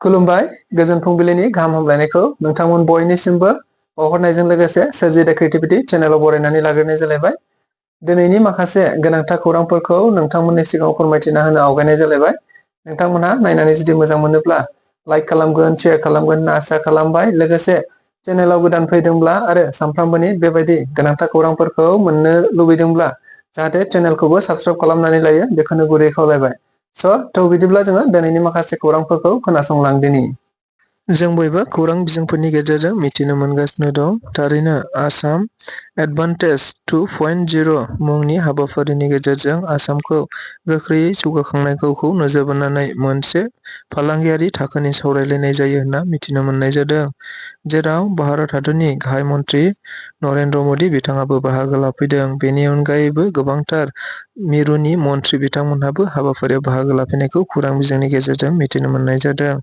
खुलुमबाय गोजोन फुंबिलिनि गाहाम हामलायनायखौ नोंथांमोन बयनिसिमबो बावहरनायजों लोगोसे सोरजिदा क्रिएटिविटी चेनेलाव बरायनानै लाग्रोनाय जालायबाय। दिनैनि माखासे गोनांथार खौरांफोरखौ नोंथांमोननि सिगाङाव फोरमायथिना होनो आवगायनाय जालायबाय। नोंथांमोनहा नायनानै जुदि मोजां मोनोब्ला लाइक खालामगोन, शेयार खालामगोन होनना आसा खालामबाय। लोगोसे चेनेलाव गोदान फैदोंब्ला आरो सानफ्रामबोनि बेबायदि गोनांथार खौरांफोरखौ मोननो लुबैदोंब्ला जाहाथे चेनेलखौबो साबस्क्राइब खालामनानै लायो बेखौनो गुरै खावलायबाय। थ' बिदिब्ला जोङो दिनैनि माखासे खौरांफोरखौ खोनासंलांदिनि। जों बयबो खौरां बिजोंफोरनि गेजेरजों मिथिनो मोनगासिनो दं। थारैनो आसाम एडभान्टेज 2.0 मुंनि हाबाफारिनि गेजेरजों आसामखौ गोख्रैयै जौगाखांनायखौ नोजोर बोनानै मोनसे फालांगियारि थाखोनि सावरायलायनाय जायो होनना मिथिनो मोननाय जादों। जेराव भारत हादरनि गाहाय मन्त्रि नरेन्द्र मदि बिथाङाबो बाहागो लाफैदों। बेनि अनगायैबो गोबांथार मिरुनि मन्त्रि बिथांमोनहाबो हाबाफारियाव बाहागो लाफैनायखौ खौरां बिजोंनि गेजेरजों मिथिनो मोननाय जादों।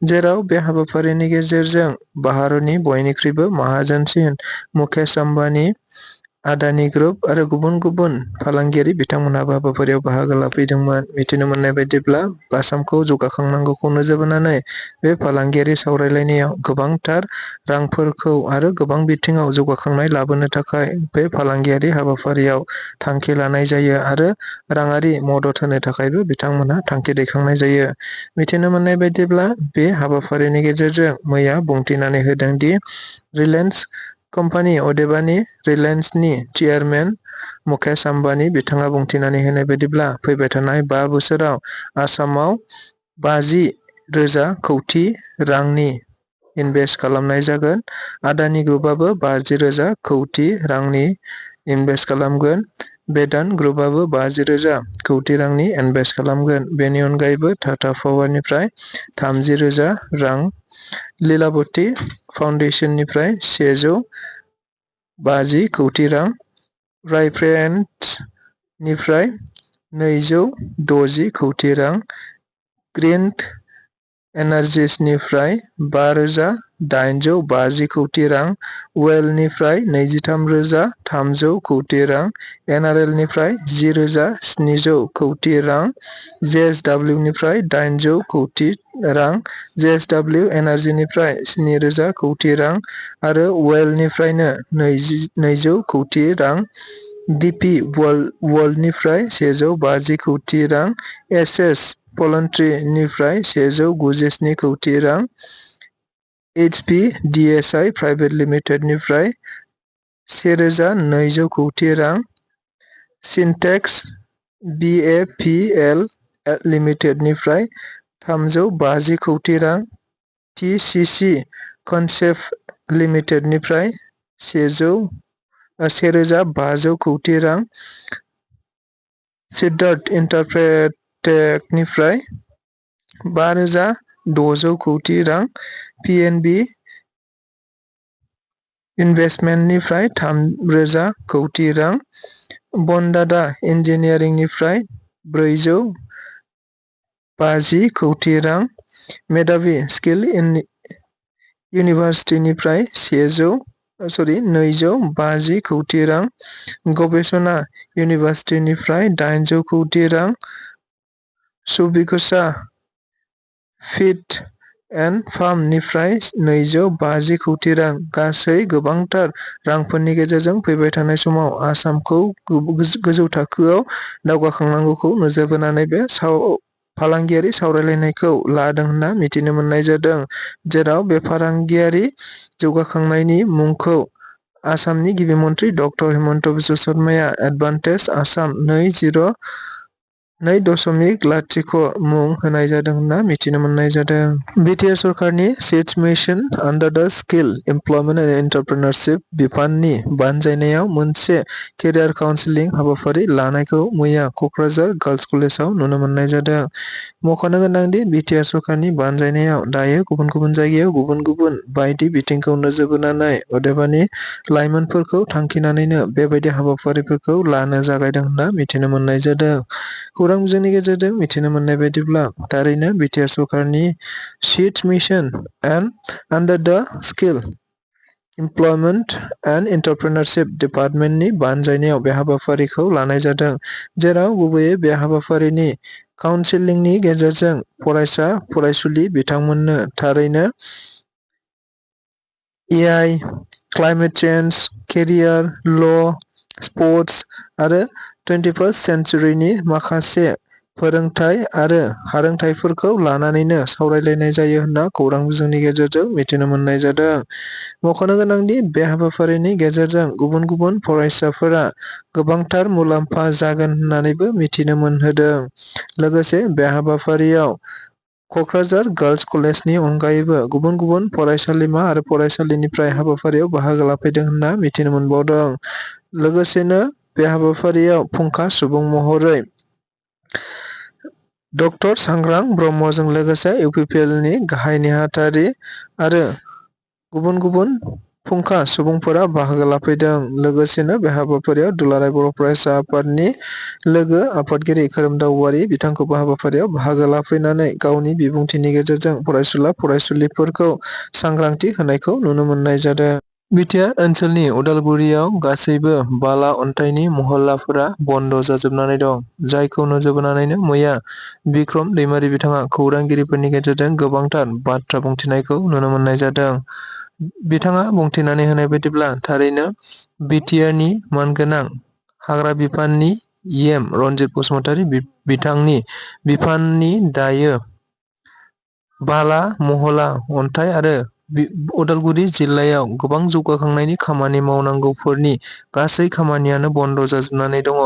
जेराव बे हाबाफारिनि गेजेरजों भारतनि बयनिख्रुइबो माहाजोनसिन मुकेश आम्बानी, आदानी ग्रुप आरो गुबुन गुबुन फालांगियारि बिथांमोनहाबो हाबाफारियाव बाहागो लाफैदोंमोन। मिथिनो मोननाय बायदिब्ला आसामखौ जौगाखांनांगौखौ नोजोर बोनानै बे फालांगियारि सावरायलायनायाव गोबांथार रांफोरखौ आरो गोबां बिथिङाव जौगाखांनाय लाबोनो थाखाय बे फालांगियारि हाबाफारियाव थांखि लानाय जायो आरो राङारि मदद होनो थाखायबो बिथांमोनहा थांखि दैखांनाय जायो। मिथिनो मोननाय बायदिब्ला बे हाबाफारिनि गेजेरजों मैया बुंथिनानै होदों दि रिलायेन्स कम्पानि अदेबानि रिलायेन्सनि चेयारमेन मुकेश आम्बानी बिथाङा बुंथिनानै होनाय बायदिब्ला फैबाय थानाय 5 बोसोराव आसामाव 50,000 कौटि रांनि इनभेस्ट खालामनाय जागोन। आदानी ग्रुपआबो 50,000 कौटि रांनि इनभेस्ट खालामगोन। वेदान्त ग्रुपआबो 50,000 कौटि रांनि इनभेस्ट खालामगोन। बेनि अनगायैबो टाटा पावारनिफ्राय 30,000 रां, लीलावती फाउन्डेसननिफ्राय 150 कौटि रां, राइफाइनेन्सनिफ्राय 260 कौटि रां, ग्रीन एनार्जिसनिफ्राय 5,850 कौटि रां, वेलनिफ्राय 23,300 कौटि रां, एनआरएलनिफ्राय 10,700 कौटि रां, जेएसडब्लिउनिफ्राय 800 कौटि रां, जेएसडब्लिउ एनार्जिनिफ्राय 7,000 कौटि रां आरो वेलनिफ्रायनो 200 कौटि रां, डीपी वर्ल्डनिफ्राय 150 कौटि रां, एसएस प'ल्ट्रीनिफ्राय 197 कौटि रां, एचपीडीएसआई प्राइभेट लिमिटेडनिफ्राय 1,200 कौटि रां, सिन्टेक्स बीएपीएल लिमिटेडनिफ्राय 350 कौटि रां, टीसीसी कनसेप्ट लिमिटेडनिफ्राय 1,500 कौटि रां, सिद्धार्थ इन्टारप्रेटेकनिफ्राय 5,600 कौटि रां, पीएनबी इनभेस्टमेन्टनिफ्राय 3,000 कौटि रां, बनदादा इन्जिनियारिंनिफ्राय 450 कौटि रां, मेधावी स्किल इउनिभार्सिटिनिफ्राय 250 कौटि रां, गबेषणा इउनिभार्सिटिनिफ्राय 800 कौटि रां, सुबिकसा फीड एन्ड फार्मनिफ्राय 250 कौटि रां गासै गोबांथार रांफोरनि गेजेरजों फैबाय थानाय समाव आसामखौ गोजौ थाखोआव दावगाखांनांगौखौ नोजोर बोनानै बे फालांगियारि सावरायलायनायखौ लादों होनना मिथिनो मोननाय जादों। जेराव बे फालांगियारि जौगाखांनायनि मुंखौ आसामनि गिबि मन्त्रि डक्टर हिमन्त बिश्व शर्माया एडभान्टेज आसाम 2.0 मुं होनाय जादों होनना मिथिनो मोननाय जादों। बिटिआर सरकारनि 6th मिशन आन्डार द स्किल एमप्लयमेन्ट एन्ड एन्टारप्रेन्योरशिप बिफाननि बानजायनायाव मोनसे केरियार काउन्सेलिं हाबाफारि लानायखौ मैया क'क्राझार गार्लस कलेजाव नुनो मोननाय जादों। मख'नो गोनांदि बिटिआर सरकारनि बानजायनायाव दायो गुबुन गुबुन जायगायाव गुबुन गुबुन बायदि बिथिंखौ नोजोर बोनानै अदेबानि लाइमोनफोरखौ थांखिनानैनो बेबायदि हाबाफारिफोरखौ लानो जागायदों होनना मिथिनो मोननाय जादों। खौरां बिजोंनि गेजेरजों मिथिनो मोननाय बायदिब्ला थारैनो बिटिआर सरकारनि 6th मिशन आन्डार द स्किल इमप्लयमेन्ट एन्ड एन्टारप्रेनारशिप डिपार्टमेन्टनि बानजायनायाव बे हाबाफारिखौ लानाय जादों, जेराव गुबैयै बे हाबाफारिनि काउन्सिलिंनि गेजेरजों फरायसा फरायसुलि बिथांमोननो थारैनो AI, क्लाइमेट चेन्ज, केरियार, ल', स्पर्ट्स आरो 21st सेन्चुरिनि माखासे फोरोंथाय आरो हारोंथायफोरखौ लानानैनो सावरायलायनाय जायो होनना खौरां बिजोंनि गेजेरजों मिथिनो मोननाय जादों। मख'नो गोनांदि बे हाबाफारिनि गेजेरजों गुबुन गुबुन फरायसाफोरा गोबांथार मुलाम्फा जागोन होननानैबो मिथिनो मोनहोदों। लोगोसे बे हाबाफारियाव क'क्राझार गार्लस कलेजनि अनगायैबो गुबुन गुबुन फरायसालिमा आरो फरायसालिनिफ्राय हाबाफारियाव बाहागो लाफैदों होनना मिथिनो मोनबावदों। लोगोसेनो बे हाबाफारियाव फुंखा सुबुं महरै डक्टर सांग्रां ब्रह्मजों लोगोसे UPPLनि गाहाय नेहाथारि आरो गुबुन गुबुन फुंखा सुबुंफोरा बाहागो लाफैदों। लोगोसेनो बे हाबाफारियाव दुलाराय बर' फरायसा आफादनि लोगो आफादगिरि खोरोमदाव औवारि बिथांखौबो हाबाफारियाव बाहागो लाफैनानै गावनि बिबुंथिनि गेजेरजों फरायसुला फरायसुलिफोरखौ सांग्रांथि होनायखौ नुनो मोननाय जादों। बिटिआर ओनसोलनि उदालगुरियाव गासैबो बाला अन्थाइनि महल्लाफोरा बन्द जाजोबनानै दं, जायखौ नोजोर बोनानैनो मैया बिक्रम दैमारि बिथाङा खौरांगिरिफोरनि गेजेरजों गोबांथार बाथ्रा बुंथिनायखौ नुनो मोननाय जादों। बिथाङा बुंथिनानै होनाय बायदिब्ला थारैनो बिटिआरनि मानगोनां हाग्रा बिफाननि EM रन्जित बसुमतारी बिथांनि बिफाननि दायो बाला महला अन्थाइ आरो उदालगुरि जिल्लायाव गोबां जौगाखांनायनि खामानि मावनांगौफोरनि गासै खामानियानो बन्द जाजोबनानै दङ,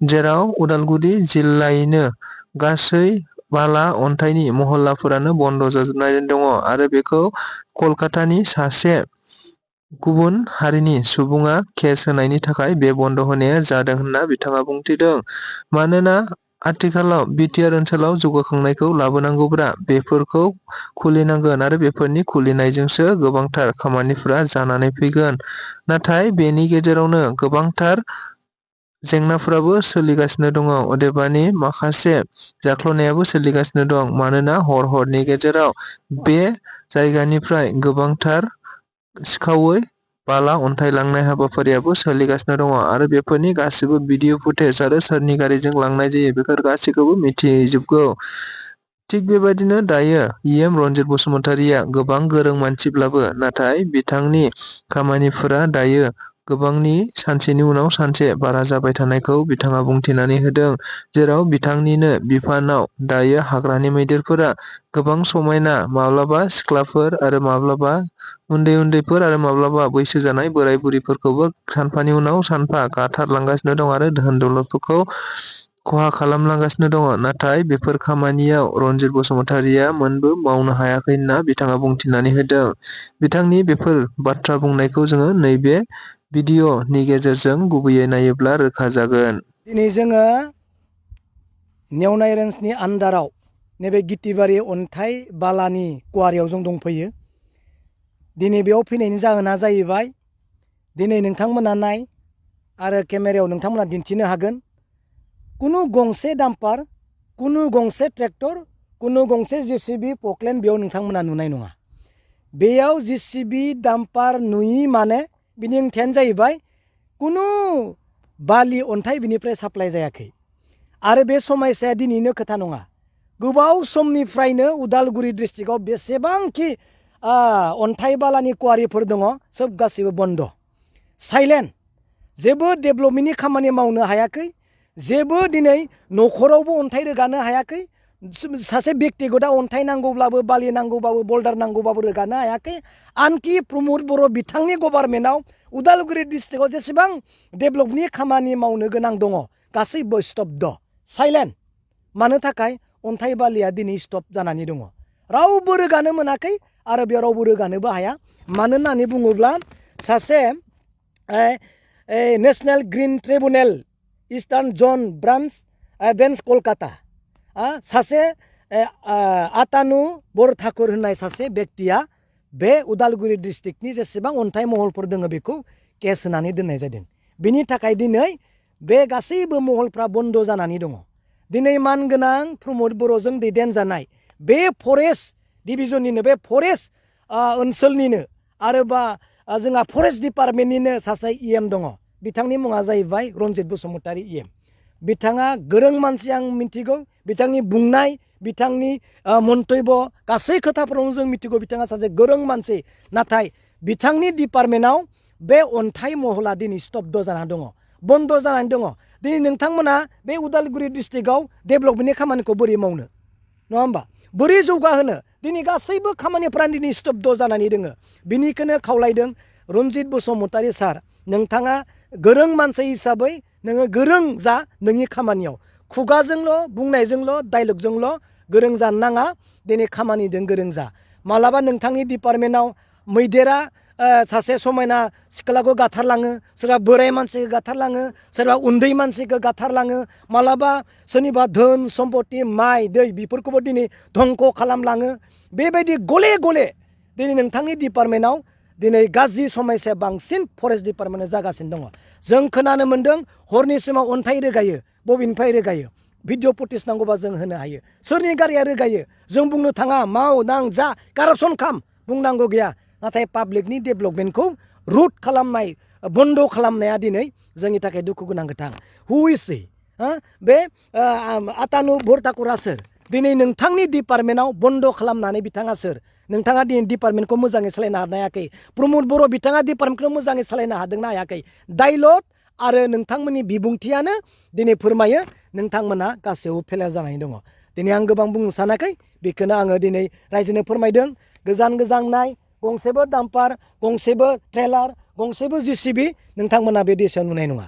जेराव उदालगुरि जिल्लायैनो गासै बाला अन्थाइनि महल्लाफोरानो बन्द जाजोबनानै दङ आरो बेखौ कलकातानि सासे गुबुन हारिनि सुबुङा केस होनायनि थाखाय बे बन्द होनाया जादों होनना बिथाङा बुंथिदों। मानोना आथिखालाव बिटिआर ओनसोलाव जौगाखांनायखौ लाबोनांगौब्ला बेफोरखौ खुलिनांगोन आरो बेफोरनि खुलिनायजोंसो गोबांथार खामानिफोरा जानानै फैगोन। नाथाय बेनि गेजेरावनो गोबांथार जेंनाफोराबो सोलिगासिनो दङ, अदेबानि माखासे जाख्ल'नायाबो सोलिगासिनो दं। मानोना हरनि गेजेराव बे जायगानिफ्राय गोबांथार सिखावै बाला अन्थाइ लांनाय हाबाफारियाबो सोलिगासिनो दङ आरो बेफोरनि गासिबो भिडिअ फुटेज आरो सोरनि गारिजों लांनाय जायो बेफोर गासैखौबो मिथिजोबगौ। थिग बेबायदिनो दायो EM रन्जित बसुमतारीया गोबां गोरों मानसिब्लाबो नाथाय बिथांनि खामानिफोरा दायो गोबांनि सानसेनि उनाव सानसे बारा जाबाय थानायखौ बिथाङा बुंथिनानै होदों, जेराव बिथांनिनो बिफानाव दायो हाग्रानि मैदेरफोरा गोबां समायना माब्लाबा सिख्लाफोर आरो माब्लाबा उन्दैफोर आरो माब्लाबा बैसो जानाय बोराय बुरिफोरखौबो सानफानि उनाव सानफा गाथारलांगासिनो दं आरो धोन दौलतफोरखौ खहा खालामलांगासिनो दङ। नाथाय बेफोर खामानियाव रन्जित बसुमतारीया मोनबो मावनो हायाखै होनना बिथाङा बुंथिनानै होदों। बिथांनि बेफोर बाथ्रा बुंनायखौ जोङो नैबे भिडिअनि गेजेरजों गुबैयै नायोब्ला रोखा जागोन। दिनै जोङो नेवनाय रेन्जनि आन्दाराव नैबे गितिबारि अन्थाइ बालानि कुवारियाव जों दंफैयो। दिनै बेयाव फैनायनि जाहोना जाहैबाय, दिनै नोंथांमोना नाय आरो केमेरायाव नोंथांमोना दिन्थिनो हागोन, कुनु गंसे डाम्पार, कुनु गंसे ट्रेक्टर, कुनु गंसे JCB पकलेन बेयाव नोंथांमोना नुनाय नङा। बेयाव JCB डाम्पार नुयि माने बिनि ओंथियानो जाहैबाय कुनु बालि अन्थाइ बिनिफ्राय साप्लाइ जायाखै। आरो बे समस्याया दिनैनो खोथा नङा, गोबाव समनिफ्रायनो उदालगुरि डिस्ट्रिक्टआव बेसेबांखि अन्थाइ बालानि कुवारिफोर दङ सोब गासैबो बन्द, साइलेन्ट, जेबो डेभेलपमेन्टनि खामानि मावनो हायाखै, जेबो दिनै न'खरावबो अन्थाइ रोगानो हायाखै, सासे बेक्तिगतआ अन्थाइ नांगौब्लाबो बालि नांगौब्लाबो बल्डार नांगौब्लाबो रोगानो हायाखै। आनखि प्रमद बर' बिथांनि गभर्नमेन्टआव उदालगुरि डिस्ट्रिक्टआव जेसेबां डेभेलपनि खामानि मावनो गोनां दङ गासैबो स्तब्ध, साइलेन्ट। मानो थाखाय अन्थाइ बालिया दिनै स्टप जानानै दङ, रावबो रोगानो मोनाखै आरो बेयाव रावबो रोगानोबो हाया। मानो होननानै बुङोब्ला सासे नेशनेल ग्रिन ट्रिब्युनेल इस्टार्न जन बेन्च कलकाता सासे आतानु बरठाकुर होननाय सासे बेक्तिया बे उदालगुरि डिस्ट्रिक्टनि जेसेबां अन्थाइ महलफोर दङ बेखौ केस होनानै दोननाय जादों। बिनि थाखाय दिनै बे गासैबो महलफ्रा बन्द जानानै दङ। दिनै मानगोनां प्रमद बर'जों दैदेनजानाय बे फरेस्ट डिभिजननिनो, बे फरेस्ट ओनसोलनिनो आरो बा जोंहा फरेस्ट डिपार्टमेन्टनिनो सासे EM दङ बिथांनि मुङा जाहैबाय रनजित बसुमतारी EM बिथाङा गोरों मानसि आं मिथिगौ बिथांनि बुंनाय बिथांनि मन्तब्य गासै खोथाफोरावनो जों मिथिगौ बिथाङा सासे गोरों मानसि नाथाय बिथांनि डिपार्टमेन्टआव बे अन्थाइ महला दिनै स्तब्ध जाना दङ बन्द जानानै दङ दिनै नोंथांमोना बे उदालगुरि डिस्ट्रिक्टआव डेभेलपमेन्टनि खामानिखौ बोरै मावनो नङा होमबा बोरै जौगाहोनो दिनै गासैबो खामानिफ्रा दिनै स्तब्ध जानानै दोङो बिनिखौनो खावलायदों रनजित बसुमतारी सार नोंथाङा गोरों मानसि हिसाबै नोङो गोरों जा नोंनि खामानियाव खुगाजोंल' बुंनायजोंल' डायलगजोंल' गोरों जानो नाङा दिनै खामानिजों गोरों जा मालाबा नोंथांनि डिपार्टमेन्टआव मैदेरा सासे समायना सिख्लाखौ गाथारलाङो सोरबा बोराय मानसिखौ गाथारलाङो सोरबा उन्दै मानसिखौ गाथारलाङो मालाबा सोरनिबा धोन सम्पति माइ दै बेफोरखौबो दिनै धंख खालामलाङो बेबायदि गले गले दिनै नोंथांनि डिपार्टमेन्टआव दिनै गाज्रि समस्या बांसिन फरेस्ट डिपार्टमेन्टआव जागासिनो दङ जों खोनानो मोन्दों हरनि समाव अन्थाइ रोगायो बबेनिफ्राय रोगायो भिडिअ फुटेज नांगौबा जों होनो हायो सोरनि गारिया रोगायो जों बुंनो थाङा माव नां जा कारापसन खाम बुंनांगौ गैया नाथाय पाब्लिकनि डेभेलपमेन्टखौ रुट खालामनाय बन्द खालामनाया दिनै जोंनि थाखाय दुखु गोनां खोथा हु इज बे आतानु भरताकुरा सोर दिनै नोंथांनि डिपार्टमेन्टआव बन्द खालामनानै बिथाङा सोर नोंथाङा दिनै डिपार्टमेन्टखौ मोजाङै सालायनो हानो हायाखै प्रमद बर' बिथाङा डिपार्टमेन्टखौ मोजाङै सालायनो हादोंना हायाखै डायलग आरो नोंथांमोननि बिबुंथियानो दिनै फोरमायो नोंथांमोना गासैबो फेलेर जानानै दङ दिनै आं गोबां बुंनो सानाखै बेखौनो आङो दिनै रायजोनो फोरमायदों गोजान गोजांनाय गंसेबो डाम्पार गंसेबो ट्रेलार गंसेबो JCB नोंथांमोना बे देशआव नुनाय नङा